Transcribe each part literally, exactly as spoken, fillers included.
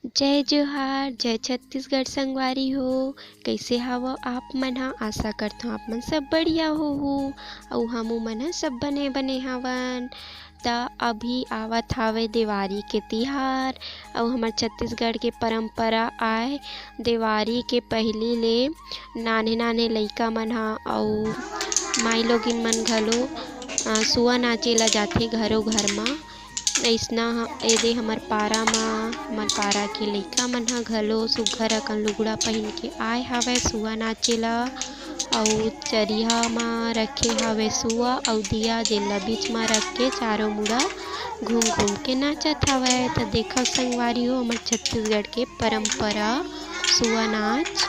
जय जोहार, जय छत्तीसगढ़ संगवारी हो। कइसे हवव आप मन ह? आशा करथंव आप मन सब बढ़िया होहू अउ हमू मन ह सब बने बने हवन। त अभी आवत हावय देवारी के तिहार अउ हमर छत्तीसगढ़ के परंपरा आय देवारी के पहिली ले नान्हे नान्हे लइका मन ह अउ माईलोगिन मन घलो, अ, सुआ नाचे ला जाथे घरो घर म। अइसना ह, एदे हमर पारा म, हमर पारा के लइका मन ह घलो सुग्घर अकन लुगड़ा पहिन के आए हावय सुआ नाचे ला। अउ चरिहा म रखे हावय सुआ अउ दिया, जेन ला बीच म रख के चारों मुड़ा घूम घूम के नाचत हावय। त देखव संगवारी हो, हमर छत्तीसगढ़ के परंपरा सुआ नाच।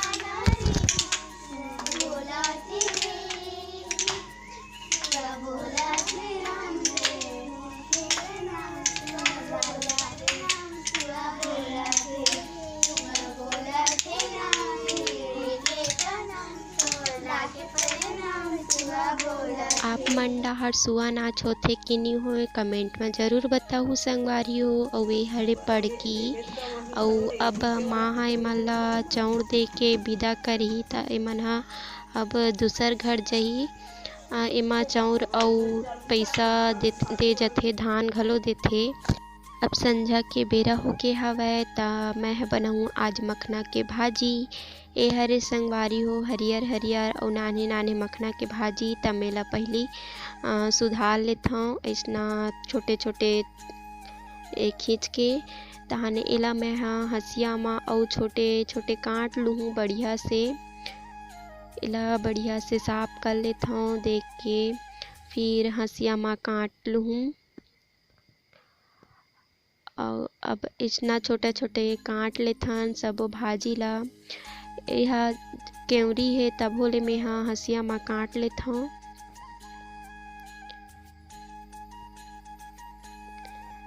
आप मन डहार सुआ नाच होथे कि नी होय, comment म जरूर बताहू संगवारी हो। अउ ए हरे पड़की, अउ अब माँ ह एमन ला चौंर दे के बिदा करही, त एमन ह अब दूसर घर जही। अ, एमा चौंर अउ पइसा दे, दे जथे, धान घलो देथे। अब संझा के बेरा होके हवय, त मैं ह बनाहूँ आज मखना के भाजी। ए हरे संगवारी हो, हरियर हरियर अउ नान्हे नान्हे मखना के भाजी। त मैं एला पहिली, अ, सुधार लेथंव, अइसना छोटे छोटे ए खींच के। तहाने एला मैं ह हंसिया म अउ छोटे छोटे काट लुहूँ बढ़िया से। एला बढ़िया से साफ कर लेथंव देख के, फिर हंसिया म काट लुहूँ। अउ अब अइसना छोटे-छोटे काट लेथन सबो भाजी ला। एहा केवरी हे, तभो ले मेहा हंसिया म काट लेथंव।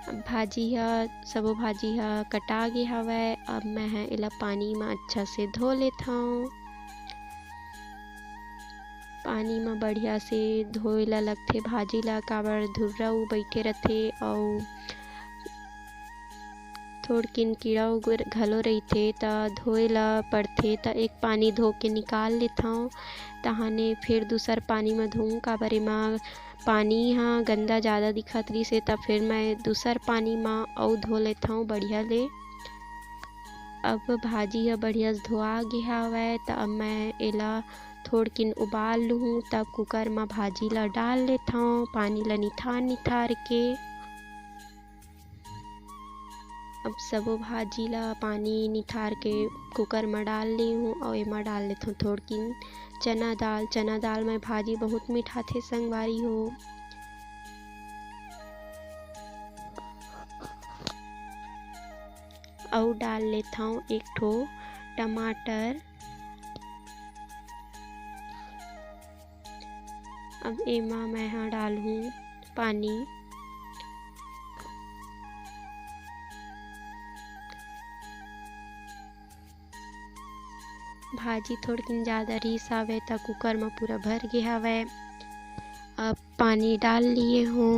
अब भाजी ह, सबो भाजी ह कटा गे हवय। अब मैं ह एला पानी म अच्छा से धो लेथंव। पानी म बढ़िया से धोए ला लगथे भाजी ला, काबर धुर्रा उ बइठे रथे अउ थोड़किन कीड़ा उ घलो रहिथे, त धोए ला पड़थे। त एक पानी धो के निकाल लेथंव, तहाने फेर दूसर पानी म धोहूँ, काबर एमा पानी ह गंदा जादा दिखत रिहिस हे, त फेर मैं दूसर पानी म अउ धो लेथंव बढ़िया ले। अब भाजी ह बढ़िया से धोआ गे हवय, त अब मैं एला थोड़किन उबाल लुहूँ, तब कुकर म भाजी ला डाल लेथंव, पानी ला निथार निथार के। अब सबो भाजी ला पानी निथार के कुकर म डाल ले हूँ, अउ एमा डाल लेथंव थोड़किन चना दाल। चना दाल म भाजी बहुत मिठाथे संगवारी हो। अउ डाल लेथंव एक ठो टमाटर। अब एमा मैं ह डालहूँ पानी। भाजी थोड़किन जादा रिहिस हावय, त कुकर म पूरा भर गे हावय। अब पानी डाल लिए हूँ।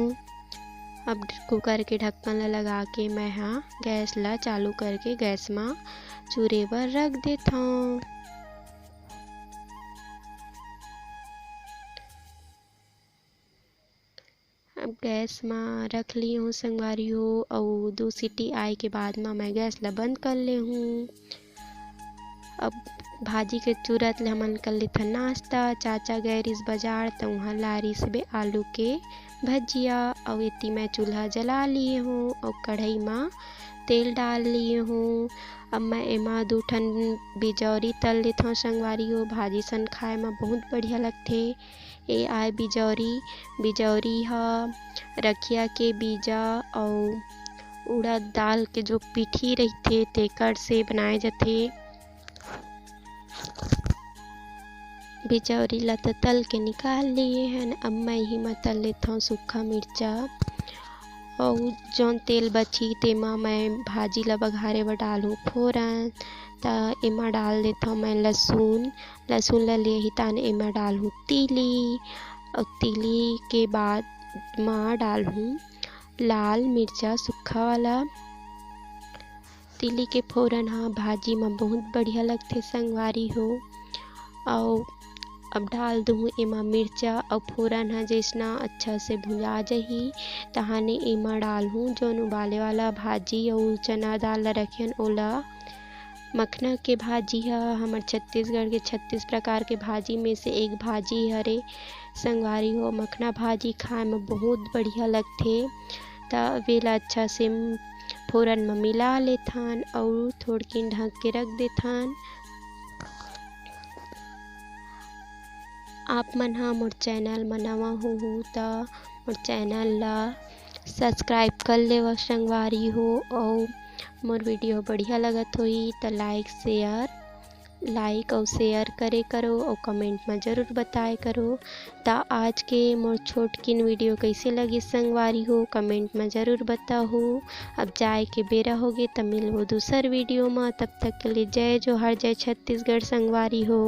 अब कुकर के ढक्कन ला लगा के मैं ह गैस ला चालू करके गैस म चूरे बर रख देथंव। अब गैस म रख लिए हूँ संगवारी हो, अउ दू सीटी आए के बाद म मैं गैस ला बंद कर ले हूँ। अब भाजी के चूरत ले हमन कर लेथन नाश्ता। चाचा गए रिहिस बाजार, त उहाँ लाए रिहिस बे आलू के भजिया, अउ एती मैं चूल्हा जला लिए हूँ अउ कढ़ाई म तेल डाल लिए हूँ। अब मैं एमा दू ठन बिजौरी तल लेथंव संगवारी हो, भाजी सन खाए म बहुत बढ़िया लगथे। ए आय बिजौरी, बिजौरी ह रखिया के बीजा अउ उड़द दाल के जो पीठी रहिथे, तेकर से बनाए जाथे। बिजौरी ला तो तल के निकाल लिए हन। अब मैं इही म तल लेथंव सूखा मिर्चा, अउ जौन तेल बचही, तेमा मैं भाजी ला बघारे बर डालहूँ फोरन। त एमा डाल देथंव मैं लसुन। लसुन ला ले ही, ताने एमा डालहूँ तीली, अउ तीली के बाद म डालहूँ लाल मिर्चा सूखा वाला। तिली के फोरन ह भाजी म बहुत बढ़िया लगथे संगवारी हो। अउ अब डाल दूहूँ एमा मिर्चा अउ फोरन ह जइसना अच्छा से भुंजा जही, तहाने एमा डालहूँ जौन उबाले वाला भाजी अउ चना दाल ल रखेन ओला। मखना के भाजी ह हमर छत्तीसगढ़ के छत्तीस प्रकार के भाजी में से एक भाजी हरे संगवारी हो। मखना भाजी खाए म बहुत बढ़िया लगथे। त वेला अच्छा से फोरन म मिला लेथन अउ थोड़किन ढक के रख देथन। आप मन ह मोर चैनल म नवा होहू त मोर चैनल ला सब्सक्राइब कर लेवव संगवारी हो। अउ मोर वीडियो बढ़िया लगत होही त लाइक शेयर लाइक अउ शेयर करे करो अउ कमेंट म जरूर बताए करो। त आज के मोर छोटकिन वीडियो कइसे लगिस संगवारी हो, कमेंट म जरूर बताहू। अब जाए के बेरा होगे त मिलबो दूसर वीडियो म। तब तक के लिए जय जोहार, जय छत्तीसगढ़ संगवारी हो।